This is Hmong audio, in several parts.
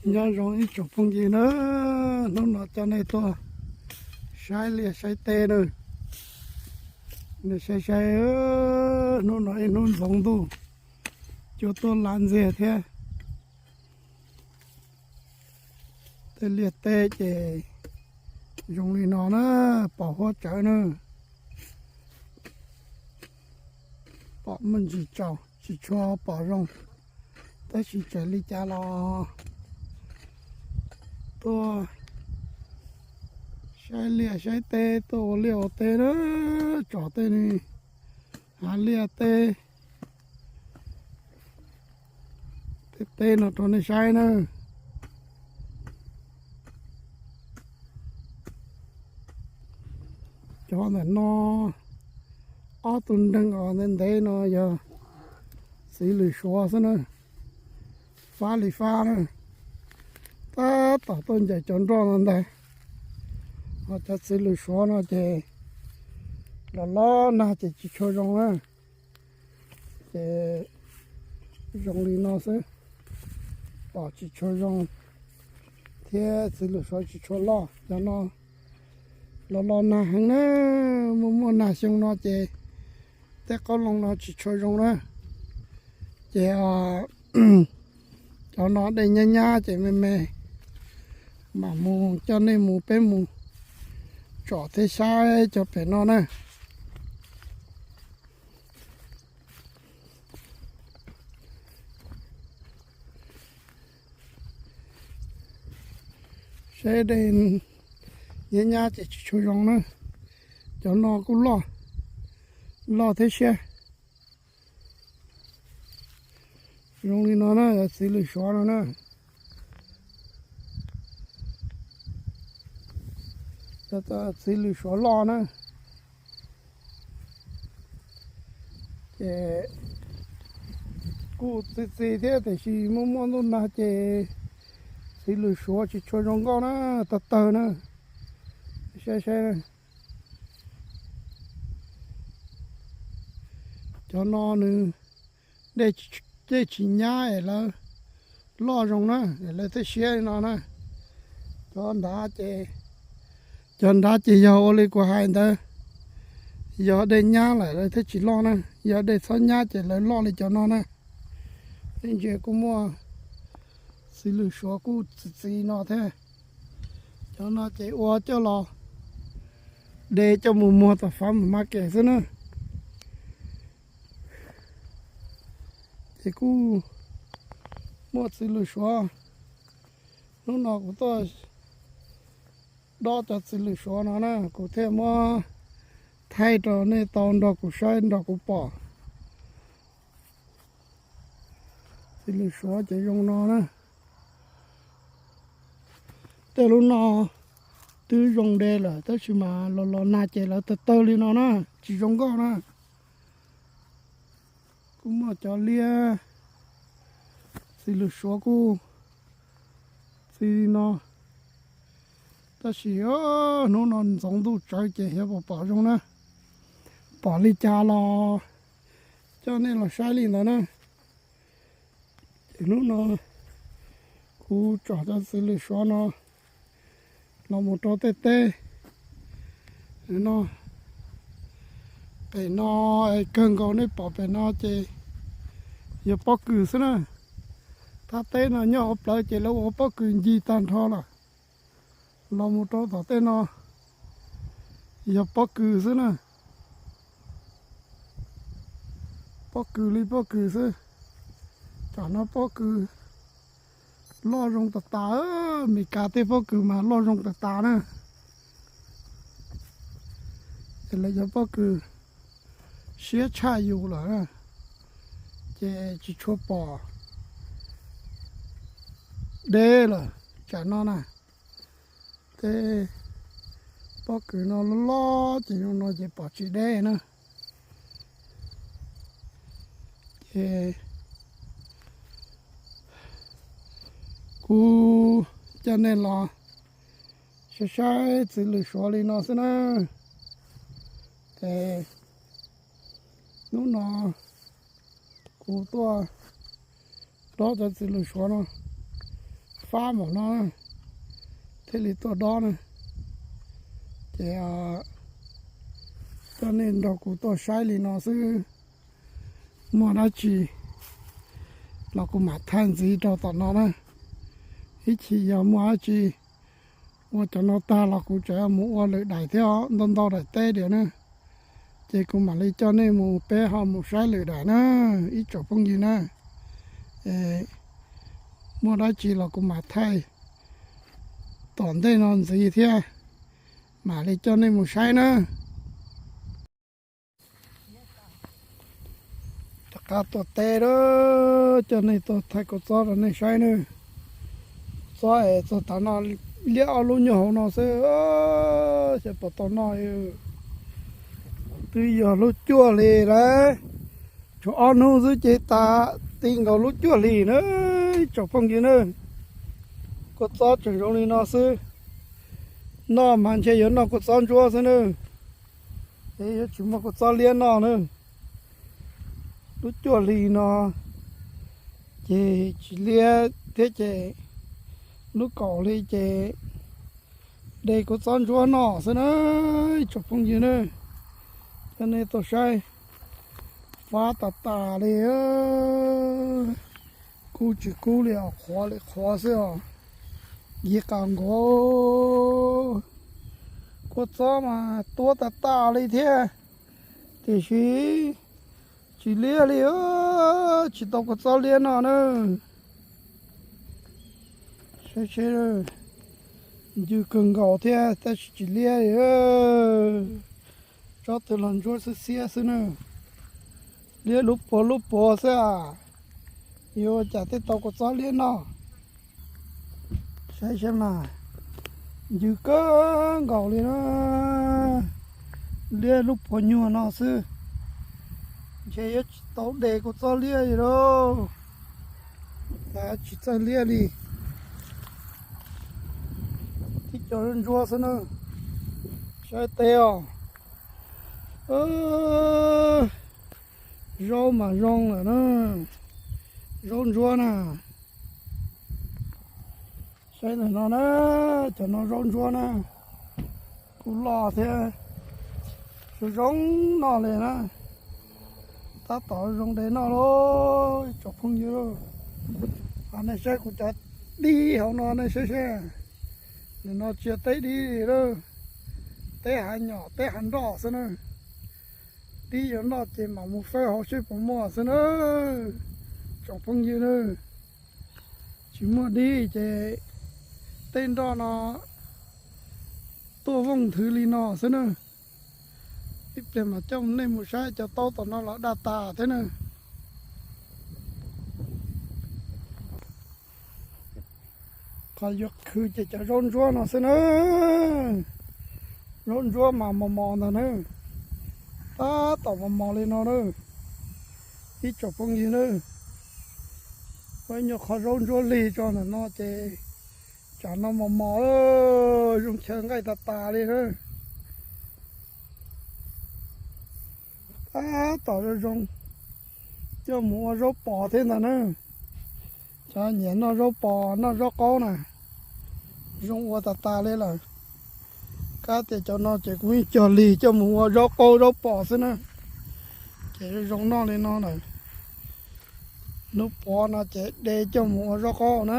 Nyob zoo ib tsoom phooj ywg na, hnub no coj nej tuaj saib liaj saib teb na. Nej saib saib, hnub no ib hnub ntxoov ntuj, cua tuaj laj ntxiag thiab. Tej liaj teb ces zoo li no na, pom huab tsawv na, pom muaj ntsis tsaus tsis tshua pom zoo, tab sis txawm li cas los tuaj saib liaj saib teb, tuaj ua liaj ua teb na, tsom tej hav liaj teb, tej teb no rau nej saib na. Cov ntawm no, ob tug nreeg uas ntev ntev no yog txiv lws suav xwb na, fab li fab na, tab tom tuaj ncaws cov nroj no ntag. Ho cov txiv lws suav no ces los los nag ces tsis tshua zoo na, ces zoo li no xwb, pom tsis tshua zoo thiab txiv lws suav tsis tshua loj. Cov no los los nag heev na, muaj muaj nag xyoo no ces tej qoob loo no tsis tshua zoo na. Ces cov no dej nyab nyab ces me me, mam mus coj nej mus, peb mus tsom thiab saib cov pem no na. Saib dej nyab nyab ces tsis tshua zoo na. Cov no kuj loj, loj thiab siab. Zoo li no na, txiv lws suav no na. Txiv lws suav loj na. Ces kuj txi txiv thiab tiam sis muaj muaj ntuj nag ces txiv lws suav tsis tshua zoo nkauj na, tawg tawg na. Saib saib, cov no nws dej, dej tsis nyab es lawv loj zoo na, lawv thiaj siab li no na. Cov nrad ces, cov nrad ces yog ua li kuv hais ntawd, yog dej nyab lawm lawv thiaj tsis loj na, yog dej txhob nyab ces lawv loj li cov no na. Tej ntsia kuj muaj txiv lws suav kuj txi txiv no thiab. Cov no ces ua coj los de coj mus muag tom fav mam ma kem xwb na. Ces kuj muaj txiv lws suav, hnub no kuv tuaj dob cov txiv lws suav no na, kuv thiaj muab thaij rau nej tau nrog kuv saib nrog kuv pom. Txiv lws suav ces zoo no na. Tej lub no twb zoo de lawm tab sis mas los los nag ces lawv tawg tawg li no na, tsis zoo nkauj na. Kuj muaj cov liab txiv lws suav kuj txi li no, tab sis hnub no ntxoov ntuj tsawv ces xyov puas pom zoo na. Pom li cas los coj nej los saib li ntawd na. Ces hnub no kuv tsom cov txiv lws suav no los mus rau tej teb no. Pem no kawg nkaus nej pom pem no ces yog pob kws xwb na. Thaj teb no nyob hauv plawv ces lawv ua pob kws ncig tag nrho lawm. Los mus rau tom tej no yog pob kws xwb na. Pob kws li pob kws xwb. Tam no pob kws loj zoo tas tas, Meskas tej pob kws mas loj zoo tas tas na. Es lawv cov pob kws siab tshaj yus lawm na, ces tsis tshua pom deb lawm tsam no na. Tej pob kws no loj loj ces zoo no ces pom tsis deb na. Ces kuv coj nej los saib saib txiv lws suav li no xwb na. Ces hnub no kuv tuaj dob cov txiv lws suav no, pab npaum no thiaj li tuaj dob na. Ces coj nej nrog kuv tuaj saib li no xwb, muaj dab tsi los kuv mam thaij ntxiv rau tom no na. Ib chim yog muaj dab tsi ua cov no tag los kuv tseem mus ua lwm daim thiab, ntau ntau daim teb diam na. Ces kuv mam li coj nej mus, peb ho mus saib lwm daim na, ib tsoom phooj ywg na. Muaj dab tsi los kuv mam thaij tom ntej no ntxiv thiab, mam li coj nej mus saib na. Rov qab tuaj teb lawm, coj nej tuaj thaij kua txob rau nej saib na. Txob es txog tav no liab ob lub nyuag hauv no xwb, xyov puas tau noj. Twb yog lub cuaj hlis lawm, tshuav ob hnub xwb ces tas ti nkaus lub cuaj hlis na, ib tsoom phooj ywg na. Kua txob tseem zoo li no xwb, noj mas ntshe yuav noj kua txob ntsuab xwb na, yuav tsis muaj kua txob liab noj na. Lub cuaj hli no ces tsis liab thiab ces lub kaum hli ces de kua txob ntsuab noj xwb na, ib tsoom phooj ywg na. Coj nej tuaj saib, fab tas tas li, kub tsis kub li os, qhuav li qhuav xwb os. Yiv qas nkaus, kua txob mas tuab tas tas li thiab, tiam sis tsis liab li, tsis tau kua txob liab noj na. Saib seb, ncw kawg nkaus thiab tab sis tsis liab li. Tsob twg los ntsuab xiab xiab xwb na, liab lub puag lub puag xwb, yuav ua cas thiaj tau kua txob liab noj. Saib seb mas, ncw kawg nkaus li na, liab lub puag nyuag no xwb, ntshe yuav tsis tau de kua txob liab li lauj. Tsis txawj liab li, tib co ntsuab xwb na. Saib teb os, zaub mas zoo lawm na, zaub ntsuab na. Saib ntawm no na, cov no zaub ntsuab na, kuj loj thiab, zoo zoo noj li na. Tab tom zoo de noj lauj, ib tsoom phooj ywg lauj. Nej saib kuv cov dib hauv no nej saib seb, nim no tsis yog teb dib li lauj, teb hav nyom teb hav nroj xwb na. Dib yuav noj ces mam mus fawb hauv seb puas muaj xwb na, tsoom phooj ywg na. Tsis muaj dib ces tej nroj no tuaj vooj nthwv li no xwb na. Ib pliag mam coj nej mus saib cov taub tom no los daj tas thiab na. Qhov yuav khwv ces cov zaub ntsuab no xwb na. Zaub ntsuab mas mos mos ntag na. Tab tom mos mos li no na, ib tsoom phooj ywg na. Ua ib nyuag qho zaub ntsuab lig tso ntawm no ces tsam no mos mos, zoo chaw nqaij tas tas li na. Tab tom zoo zoo, coj mus ua zaub pos thiab ntag na. Cov nyiam noj zaub pos noj zaub qaub na, zoo ua tas tas li lawm. Kab tias cov no ces kuv yeej cog lig coj mus ua zaub qaub zaub pos xwb na. Ces zoo noj li no lawm. Hnub puav no ces de coj mus ua zaub qaub na,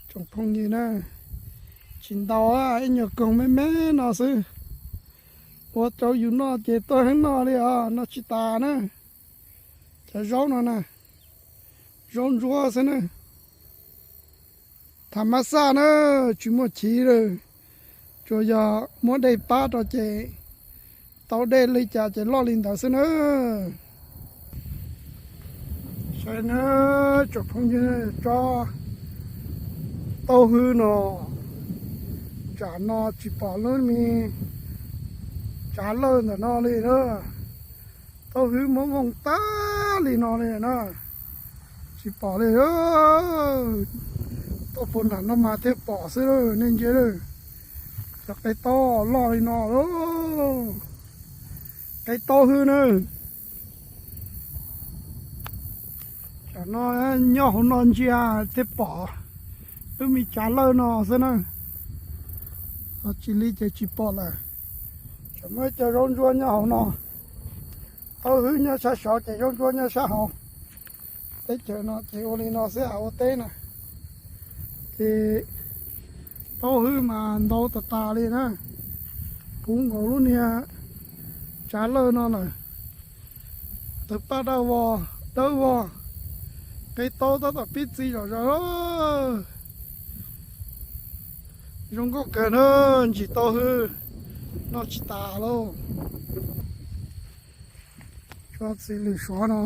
tsoom phooj ywg na. Tsis ntau, ib nyuag koog me me no xwb. Ua rau yus noj ces tuaj heev noj li os, noj tsis tas na. Cov zaub no na, zaub ntsuab xwb na. Tham mab xaj na, tsis muaj chiv lawm, tsuas yog muab dej pab rau ces tau dej li cas ces loj li ntawd xwb na. Saib na, tsoom phooj ywg, tsob taub hwb no, tsam no tsis pom lub me tsav lawj ntawm no li na. Taub hwb muab vooj tag li no li na, tsis pom li. Tuaj puag nram no mas thiaj pom xwb, nej ntsia, cov qe taub loj li no, qe taub hwb na. No nyob hauv no ntsia thiaj pom wb me tsav lawj no xwb na. Tsis li ces tsis pom lawm. Tseem muaj cov zaub ntsuab nyob hauv no. Taub hwb nyob sab saud ces zaub ntsuab nyob sab hauv. Teb chaws no ces ua li no xwb, ua teb na. Ces taub hwb mas ntau tas tas li na. Puv nkaus lub niag tsav lawj no lawm. Tawg paj dawb vog, dawb vog. Qe taub tab tom pib txi zom zaws. Zoo nkauj kawg na, ntsis taub hwb noj tsis tas lauj. Tsob txiv lws suav no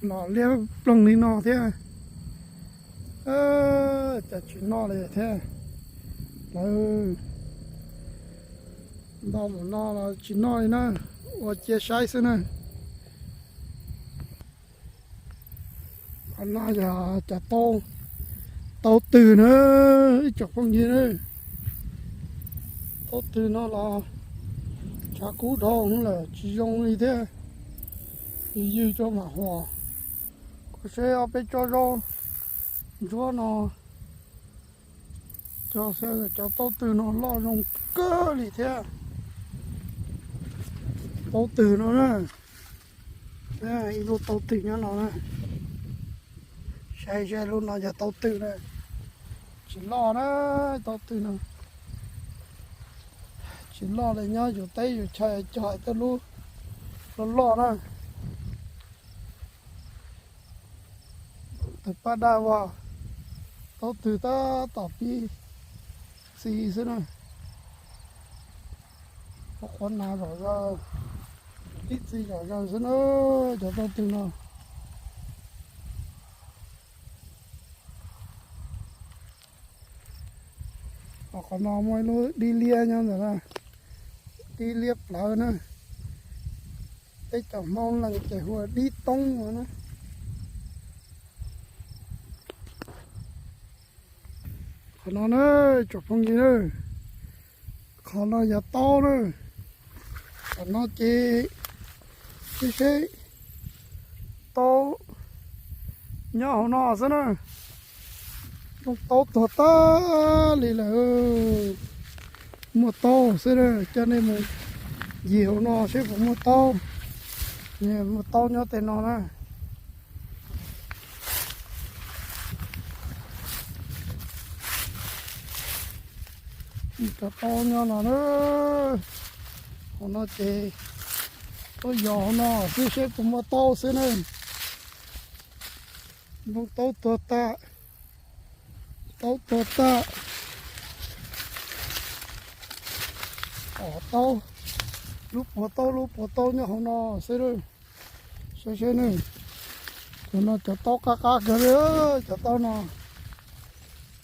los liab ploog li no thiab. Cas tsis noj li thiab. Lawv nto mus no los tsis noj li na, ua cia saib xwb na. Qhov no yog cov taub twg na, ib tsoom phooj ywg na. Taub twg no los tshav kub dhau lawm tsis zoo li thiab. Ywg ywg tso mam huam. Kuv saib ob peb tsob zaub ntsuab no, cov taub twg no loj zoo kawg li thiab. Taub twg no na, ib lub taub twg nyob no na. Saib saib lub no yog taub twg na. Tsis loj na, taub twg no tsis loj li, nyob yus teb yus chaw cog tej lub loj loj na. Tawg paj daj vog, taub twg tab tom pib txi xwb na. Qhuav qhuav nas zom zaws, pib txi zom zaws xwb na, cov taub twg no. Qhov no muaj ib lub dib liab nyob ntawd na, dib liab plawv na. Peb cov Hmoob leej ces hu ua dib toob no na. Qhov no na, tsoom phooj ywg na, qhov no yog taub na. Qhov no ces seb seb taub nyob hauv no xwb na. Zoo taub tuag tag li lawm. Muaj taub xwb na, coj nej mus ncig hauv no seb puas muaj taub. Muaj taub nyob tej no na. Cov taub nyob no na. Hauv no ces tuaj yos hauv no xwb seb puas muaj taub xwb na. Nplooj taub tuag tag, taub tuag tag. Om taub, lub puag taub lub puag taub nyob hauv no xwb. Saib seb ne, cov no cov taub qab qab kawg li, cov taub no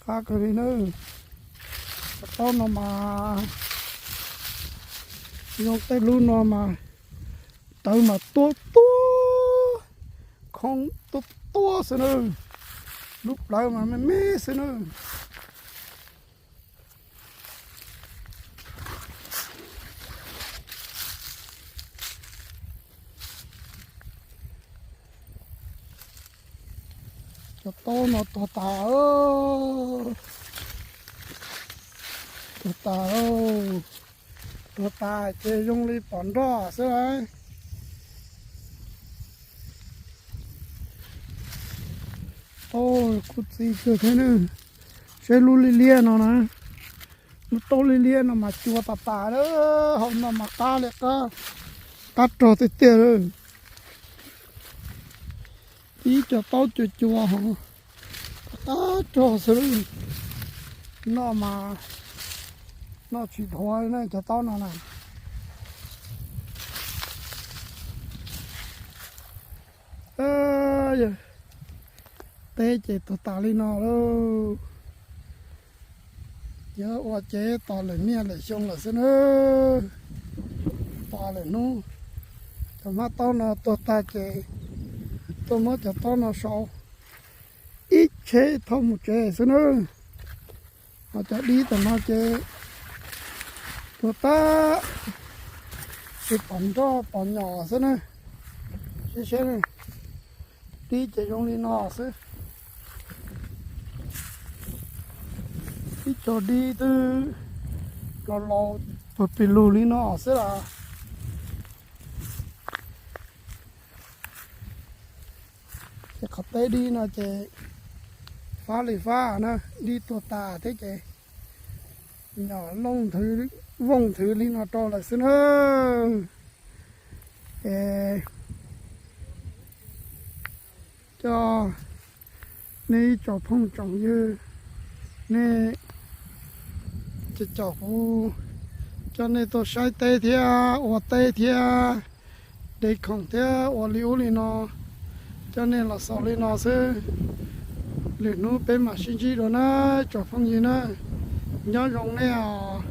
qab kawg li na. Cov taub no mas zoo, tej lub no mas tawv mas tuab tuab, khoob tuab tuab xwb na, lub plawv mas me me xwb na. Cov taub no tuag tas, tuag tas, tuag tas ces zoo li pom nroj xwb lauj. Taub kuj txi kawg thiab na. Saib lub liab liab no na, lub taub liab liab no mas cua tas tas, hauv no mas qab li qab, qab rog tiag tiag li. Ib co taub cua cua hov, qab rog xwb. Noj mas noj tsis dhuav na cov taub no na. Teb ces tuag tas li no lauj. Yuav ua cev tos lwm niaj lwm xyoo lawm xwb na. Tos lwm hnub cov hmab taub no tuag tag ces tuaj muab cov taub no sau ib tsheb thauj mus tsev xwb na. Ho cov dib tam no ces tuag tag, tsis pom nroj pom nyom xwb na. Seb seb, Dib ces zoo li no xwb. Ib co dib twb los laus puag pes lug li no xwb las. Ces qhov teb dib no ces fab li fab na, dib tuag tas thiab ces nyom looj nthwv, vooj nthwv li no rau lawm xwb na. Es coj nej ib tsoom phooj tsoom ywg, nej ces caum kuv coj nej tuaj saib teb thiab ua teb thiab de khoom thiab ua li ub li no, coj nej los xaus li no xwb. Lwm hnub peb mam sib ntsib dua na tsoom phooj ywg na. Nyob zoo nej os.